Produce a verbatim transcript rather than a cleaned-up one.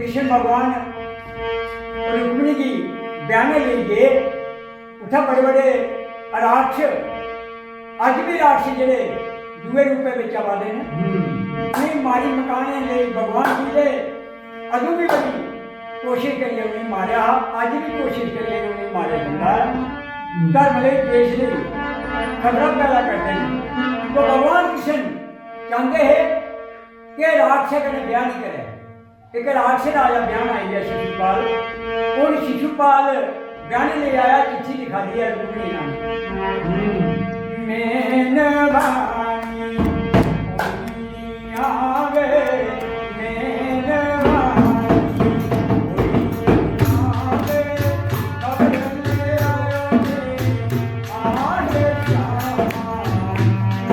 कृष्ण भगवान रुक्मिणी गी ब्याहने लेई गे, उत्थै बड़े बड़े राक्षस, अज्ज बी राक्षस जेह्ड़े दूए रूपै बिच आवा दे न, उ'नेंगी मारी मकाने लेई भगवान जी दे अदूं बी बड़ी कोशिश करियै उ'नेंगी मारेआ हा, अज्ज बी कोशिश करियै उ'नेंगी मारेआ जंदा ऐ। धर्म लेई, देश लेई खतरा पैदा करदे न। तो भगवान कृष्ण चांह्दे हे कि राक्षस कन्नै ब्याह निं करै। इक राक्षस आया ब्याहन आई गेआ शिशुपाल। हून शिशुपाल ब्याहने लेई आया, चिट्ठी लिखा दी ऐ रुक्मिणी ने। मेहनबानी होई आवे, मेहनबानी होई आवे, खबर ले आयो जी, आवे श्यामा, मेहनबानी।